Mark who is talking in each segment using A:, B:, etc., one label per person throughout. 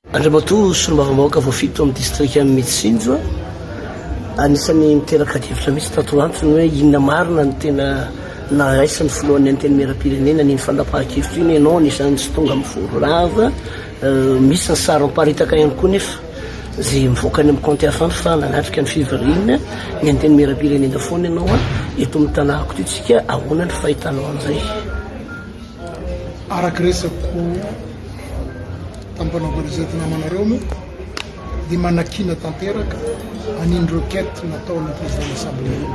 A: Andriamatoa Solombavambahoaka voafidy tao amin'ny distrikan'i Mitsinjo, anisan'ny niteraka adihevitra mihitsy tato ho ato ny hoe inona marina no tena nahaizan'ny filohan'ny Antenimierampirenena an'iny fanapahan-kevitra iny, ianao anisan'ny tsy tonga mivory lava, misy ny sary miparitaka ihany koa nefa izay mivoaka any amin'ny kaonty hafa any fa nanatrika ny fivoriana ny Antenimierampirenena foana ianao, eto amin'ny tanàko ity tsika, ahoana ny fahitanao an'izay?
B: Araka resako tamin'ny mpanao gazety namanareo moa dia manakiana tanteraka an'iny requête nataon'ny président de l'assemblée iny.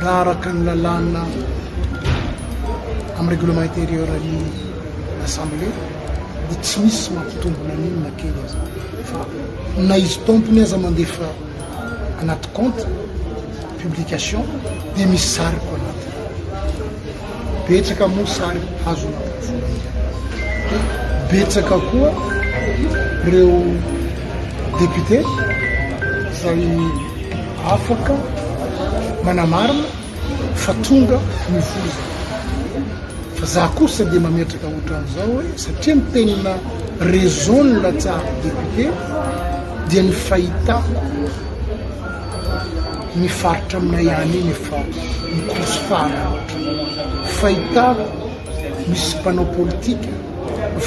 B: Raha araka ny lalàna amin'ny règlement intérieur ny assemblée dia tsy misy mampitombina an'iny na kely aza fa na izy tompony aza mandefa anaty compte publication dia misy sariko anatiny. Betsaka moa sary azo anaporofoana an'izany. Betsaka koa ireo député izay afaka manamarina fa tonga mivory zay. Fa za kosa dia mametraka ohatran'izao hoe satria ny tena raison ny latsahako député dia ny fahitako ny faritra aminay any iny efa mikoroso fara loatra. Fahitako misy mpanao politika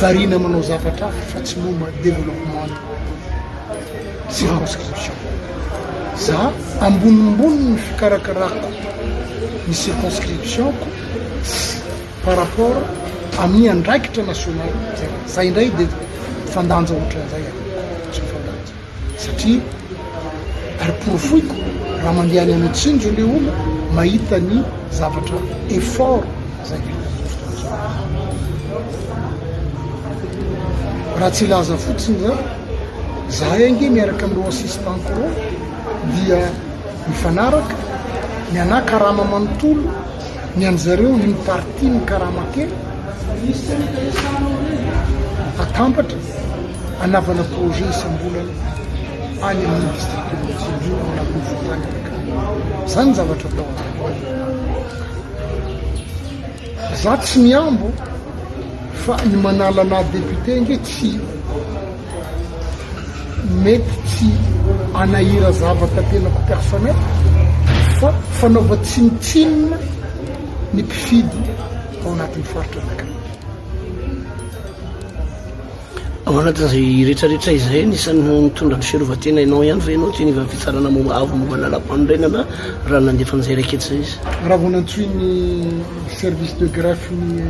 B: variana manao zavatra hafa fa tsy momba développement ny circonscription. Za ambonimbony ny fikarakarako ny circonscription-ko par rapport amin'ny andraikitra nasionaly. Zay indray dia mifandanja ohatran'izay amiko, tsy mifandanja. Satria ary porofoiko raha mandeha any amin'ny tsinjo le olona mahita ny zavatra effort zay vita amin'izao fotoana izao. Raha tsy hilaza fotsiny za, zahay ange miaraka amin'ireo assistant-ko ireo dia mifanaraka, ny anah karama manontolo, ny an'zareo une partie ny karama kely atambatra anavana projet isam-bolana any amin'ny district Mitsinjo ao anatin'ny fokontany anankiray. Zany ny zavatra atao any. Za tsy mihambo fa ny manala anah député nge tsy mety tsy anahira zavatra tenako personnel fa fanaova tsinontsinona ny mpifidy ao anatin'ny faritra anankiray.
A: Ao anatin'izay rehetrarehetra izay, anisan'ny nitondra ny fiarovan-tena ianao ihany ve ianao teny ivan'ny fitsarana momba avo momba ny lalàmpanorenana raha nandefa an'izay requête izay izy?
B: Raha vao nantsoin'ny service de greffe ny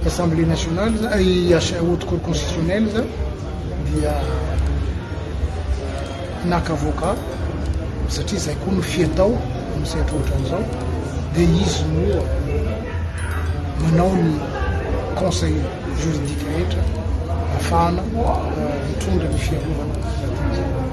B: Assemblée nationale za, i Haute cour constitutionnelle za dia naka avocat satria zay koa no fiatao amin'ny sehatra ohatran'izao dia izy no manao ny conseil juridique rehetra ahafahana mitondra ny fiarovana anatin'izay.